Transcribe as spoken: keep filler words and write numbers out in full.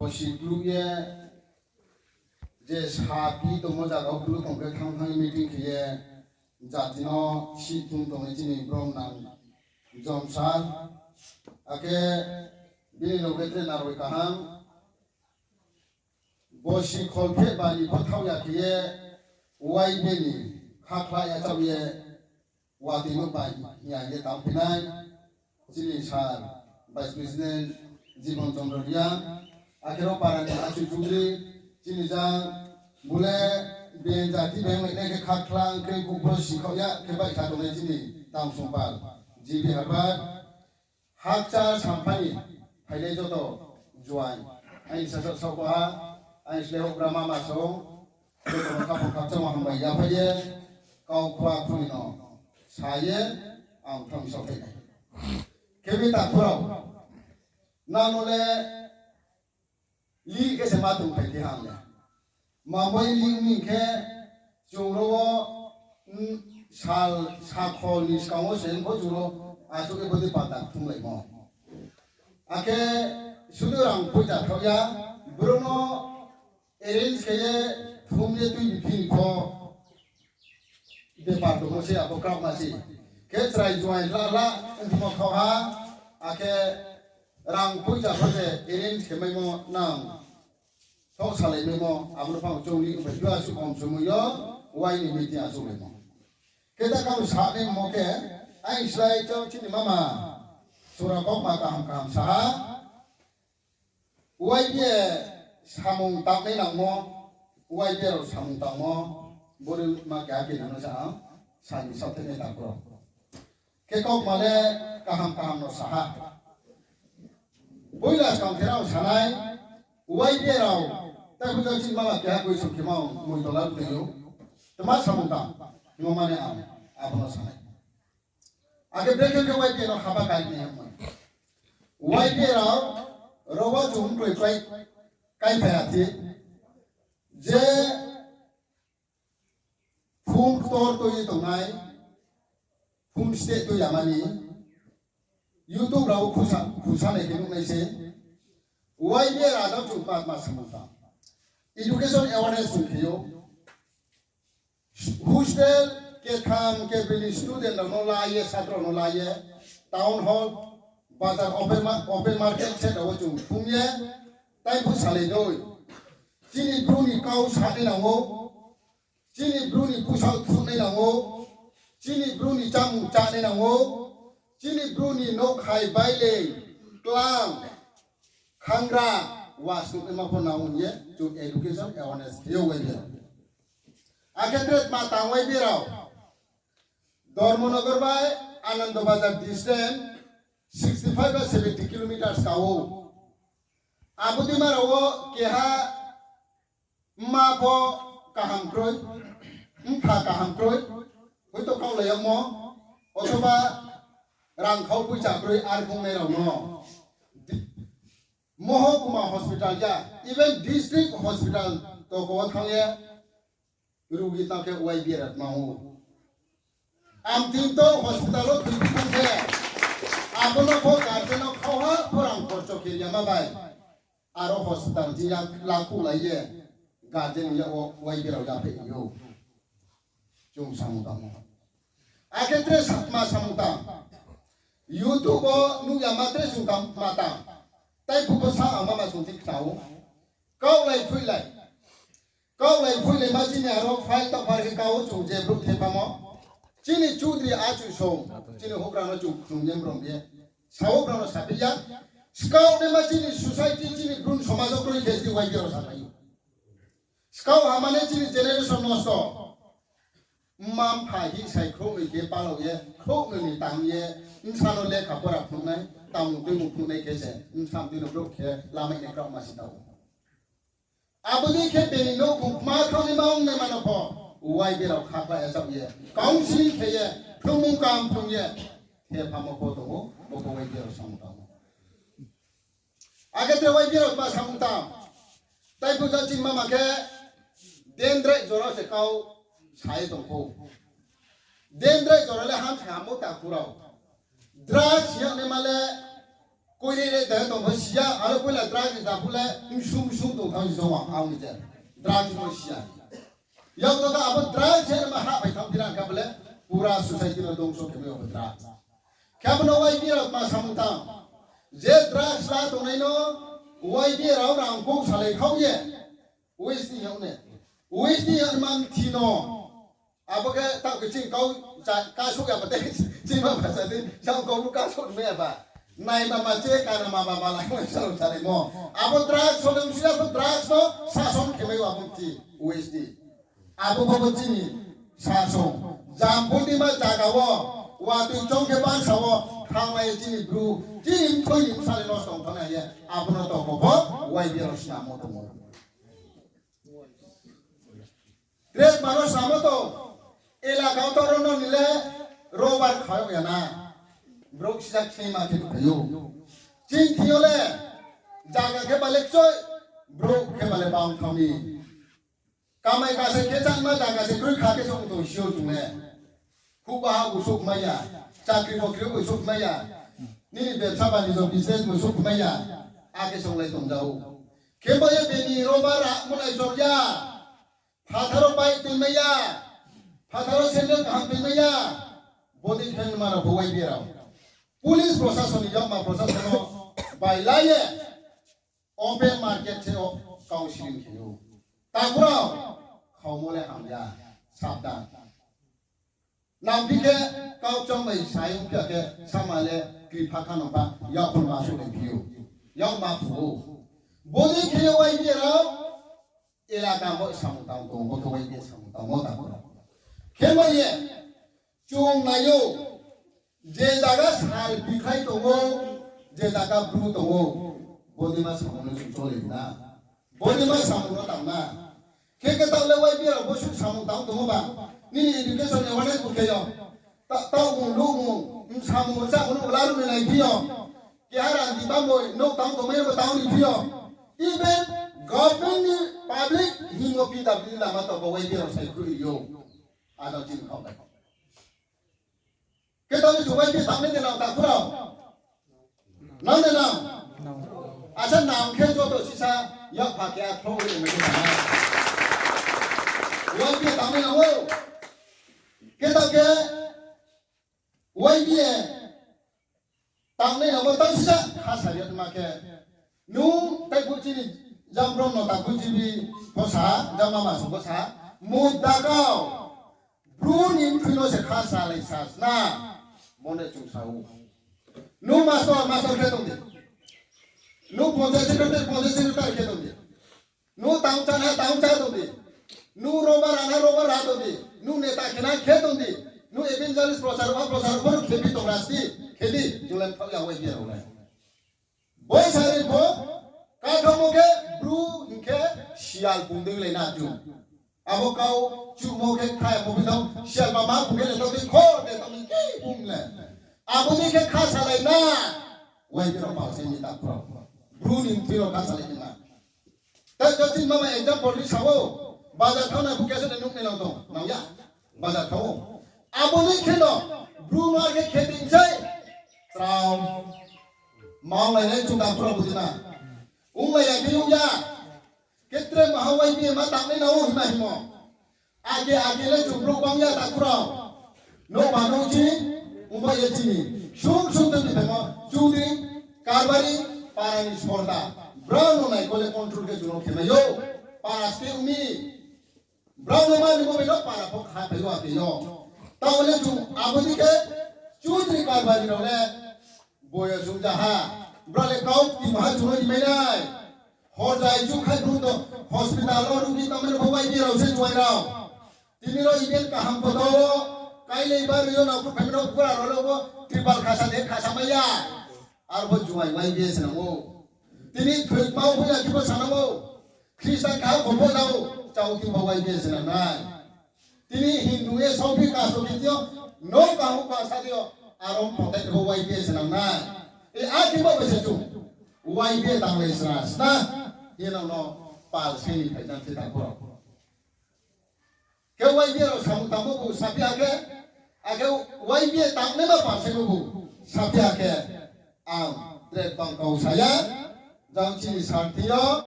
Bosi kluh ye, je sapi tongmo zaga wo bru tong khe thanng thanng ye meeting khe ye, jati no sih thum tongnai chini brom nang Jom sir, akhe bini loge tre naroi kaham, bosi kholpheh ba ni pho thaoh ya khe ye, Y B ni khakhla yachaoh ye, watoi no bai ya ye tangphinai, chini sir, Vice President Jibon Chandra Reang, akhe ro para ni Achu Chudri, chini jang, bule, ben jati ben lai nai khe khakhla khe kuhbro sikhaoh ya khe baihkha tongnai chini Tangsongpal, G B Harbar, hakcha sampha ni phainai joto juai, aini sasaoh saohba ha, aini slái houhgra mama song, joto no khaphang khakchangmo hambai yaphai ye, kau khua khuni no sa ye, ang thanng saohphai nai. Khe mi takhu rao, nang no le lih khe se ma tongphai khe ham le. Mamoi lih ong mi khe, chung ro wo, sal, sakhol ni skang wo se pho chung ro, achouh ye bodei panda thumlaimo. Akhe sudu rang poicha thaoh ya, brouh no arrange khe ye thum ye tui ni phi ni pho bepar tongmo se abo kraohma se. Khe chrai juai hla hla ongthimo khaoh ha, akhe rang poicha pho se arrange khe maimo nang, thaoh salai maimo, abo no phang choung ni ongphai phi asuh kom somoi yo, wai ni meeting achouhlaimo. Khe ta kau sa naimo khe, aini slái chau chini mama, sora kauma kaham kaham sa ha, Y B A samung tangnai nangmo, Y B A rao samung tangmo, bori ma keha khe nang no sa ang, sa ni saohthainai takhu rao. Khe kauma le kaham kaham no sa ha. Poila skang khe rao sa nai, Y B A rao, tai phuja chini mama keha koi song khe ma moi tola rutoi ou. Tma samung tang, hingmo mane ang, abo no sa nai. Akhe brekhe khe Y B A no haba kai ni hingmo. Y B A rao, ro wo chung kroi kroi, kaiphai ya thi. Je phung ktor tui ye tongnai, phung state tui yama ni, YouTube rao khusa, khusa nai khe nuhnai se. Y B A rao chung patma samung tang. Education awareness chung khe ou. Hostel ketham kebri ni student rao no la ye, satro rao no la ye, town hall, bazar open ma-, open market se rao wo chung thum ye, tai phu salai doi. Chini bru ni kau sa nai nang ou, chini bru ni pusaoh thuh nai nang ou, chini bru ni chámung chá nai nang ou, chini bru ni nouhkhai bailei, klang, khangra, wa suh naima pho nang ong ye, chung education awareness khe ou Y B A rao. Akhe tre tma tang Y B A rao. Dharmanagar bai Anandabazar distance sixty five ba seventy kilometers ka ou. Abo dima rao wo keha mma pho kaham kroi, mpha kaham kroi, hoito kaulai yagmo, othoba rangkhau poicha kroi, arkhongnai rao no di-, mohokuma hospital ya, even district hospital toko wo thanng ye, rugi tang khe Y B A rao tma ou. Amting to hospital wo thoi phi tang khe, abo no pho guardian no khauha pho rang khorcho khe yama bai. Aro hospital chini ya lakuhlai ye, guardian ni yak wo Y B A rao yaphaih ou. Chung samung tang ou. Akhe tre sa-, tma samung tang. YouTube wo nuh yama tre chung tang, tma tang. Tai phu pho sa ama ma chung thi khna ou. Kaulai phuilai. Kaulai phuilai ma chini aro file tokphar khe kau chung je brouh thephamo. Chini chudri achu song, chini houhgra no chung khnung ye brom ye. Sao brao no saphi ya. Skaoh naima chini society, chini bru ni somaj wo kroi khe chini Y B A rao saphai ou. Skaoh ha mane chini generation nosto. Mma mpha hih sai khrouhnoi khe palao ye, khrouhnoi ni tang ye, bsa no lekha pora phnuhnai, tangmung tuimung phnuhnai khe se, bsa mtui no brouh khe lamai nai kraohma si tao. Abo dei khe bini nouhkhong kma thanngnaima ongnaima no pho, Y B A rao khakhlai yachaoh ye, counselling khe ye, phrungmung kaham phrung ye, thephamo pho tong ou, bo pho Y B A rao samung tang ou. Akhe tre Y B A rao tma samung tang. Tai phuja chini mama khe, dendrai jora se kau sa ye tong khou. Dendrai jora le ham se ham ou takhu rao. Drugs yagnaima le Koire re de tong pho si ya, aro poila drugs ni ta phuh le msum msum tong thang si tong ang ni je. Drugs no si ya. Yak to ta abo drugs se ma hahphai thang phi na khe bo le pura society no dongso khe mai abo drugs. Khe abo no Y B A rao ma samung tang. Je drugs la tongnai no Y B A rao rang kong salai khau ye. Waste ni yag ne. Waste ni yag man thi no. Abo khe taoh khe chini kau kasouh ya ba tei, chini ma basa dei, sa kau no kasouh mai ya ba. Nai ma ma che, kana ma ma ma lai mo, sa rao salaimo. Abo drugs, so dei si ya pho drugs no, sason khe mai abo thi, waste ni. Abo bo bo chini sason. Jambudima zaga wo, watoi chong khe bansa wo, thanng nai chini bru, chini mthoi ni bsa le nosto ong thang nai ye, abo no tong bo bo, Y B A rao snamo tongmo. Tre mano samo to, elaka wo to ro no ni le rubber kha ya na. Brouh sisa khe ma khe phai ou. Chini thing yo le, zaga khe ba le kchoi, brouh khe ba le bang thang mi. Kamai kasa khe changma zaga se kroi kha khe song tong si ou chung le. Khuhba ha bo souhmai ya, chakri bokri bo souhmai ya, nini bebsa banijo business bo souhmai ya, akhe songlai tong ja ou. Khe bo ye bini rubber ra mulai chor ya, phathar wo bike toimai ya, phathar wo sandal kaham toimai ya, bodei khe ma rao bo Y B A rao. Police prosason ni yakma prosason no bai la ye, open market se o kau siring khe ou. Takhu rao, khaumo le ham ya, sabdan. Nangphi khe kau chong bai sai ong phi ya khe sama le kripha kha no ba, yak pho ma suh nai phi ou. Yak ma phu ou. Bodei khe Y B A rao, elaka bo samung tang tong, bo khe Y B A samung tangmo takhu rao. Khe ma ye, chung nai ou, je zaga sal bikhlai tong ou, je zaga bru tong ou, bodei ma samung no chung chole na. Bodei ma samung no tang na. Khe khe taoh le Y B A rao bo suh samung tang tongmo ba. Nini education awareness bo khe yo. Ta-, taoh mung, nuh mung, samung, chámung no ula rao ni nai phi yo. Keha randi ba moi, nouh tang tongmai no bo tang ni phi yo. Even government ni public hingmo P W D lama tong bo Y B A rao sai khui ri ou. Adang chini khaoh bai. Khe taoh le chung Y B A tangnai de nang takhu rao? Nang de nang? Asa nang khe joto sisa yak pha khe a khrouh ri nai khe nang. Y B A tangnai nang ou. Khe taoh khe Y B A tangnai nang bo taoh sisa kha sa ri ya ma khe. Nung taiphuh chini jambrom no takhu jibi pho sa, jama ma song pho sa, mui da kau. Bru ni mthoi no se kha salai sa sna. Bo no chung sa ou. Nung master, master khe tong di. Nung panchayat secretary, panchayat secretary khe tong di. Nung tang chá na, tang chá tong di. Nung roba ra na, roba ra tong di. Nung neta khe na, khe tong di. Nung evangelist, prochar, prochar, bo khe bi tong ra si, khe di. Chung le mthaoh ya Y B A rao le. Bo sari pho, kathamo khe bru hing khe sial bung dei lai na chung. Abo kau chumo khe kha ya bo bithang sial ba ma bung khe le tao dei kho de tao ni khe bung le. Abo ni khe kha salai na. Y B A rao pal se ni takhu rao. Bru ni mthoi rao kha salai na. Tei jotin mama example ni sa ou, bazar thanng na bo khe se nung ni nang tong, nang ya, bazar thanng ou. Abo ni khe no, bru no ar khe khe tin sei, trao, maong lai nai chung takhu rao budi na. Ong lai ya khe ong ya, khe tre maha Y B A ma tangnai nang ou hima himo. Age age le chung brouh bang ya takhu rao. Nouhba nouh chini, ongba ye chini. Sung sung tei ni phaimo, chudri, karbari, para ni sorda. Brao no nai kole control khe chung no khe mai ou. Para ste ong mi. Brao no ma ni bo bai no para pho kha phai ou ake yo. Taoh le chung abo ni khe chudri karbari rao le boyos ong ja ha. Brao le kau kti maha chung no ri mai nai. Hor jai chu khai bru to hospital wo rugi tangmai rao pho Y B A rao se juai rao. Tini rao event kaham photo wo, kailai ba ri yo na phu phaimai rao pura rao le bo tripal khasa de khasa mai ya. Ar bo juai Y B A se nang ou. Tini thoi kma wo pho ya khe bo sa nang ou. Khristan kaham pho pho nang ou. Chau ti pho Y B A se nang nai. Tini Hindu ye sophi kaso khe yo, no kaham kasa di yo, aro phothai bo Y B A se nang nai. E a khe bo bai se chung. Y B A tanglai sra sna, ye nang no pal se ni phai jang se takhu rao. Khe Y B A rao samung tangmo bu saphi ha khe, akhe Y B A tangnai ma pal se bu saphi ha khe, ang Tre tong kau sa ya, jang chini santhi yo.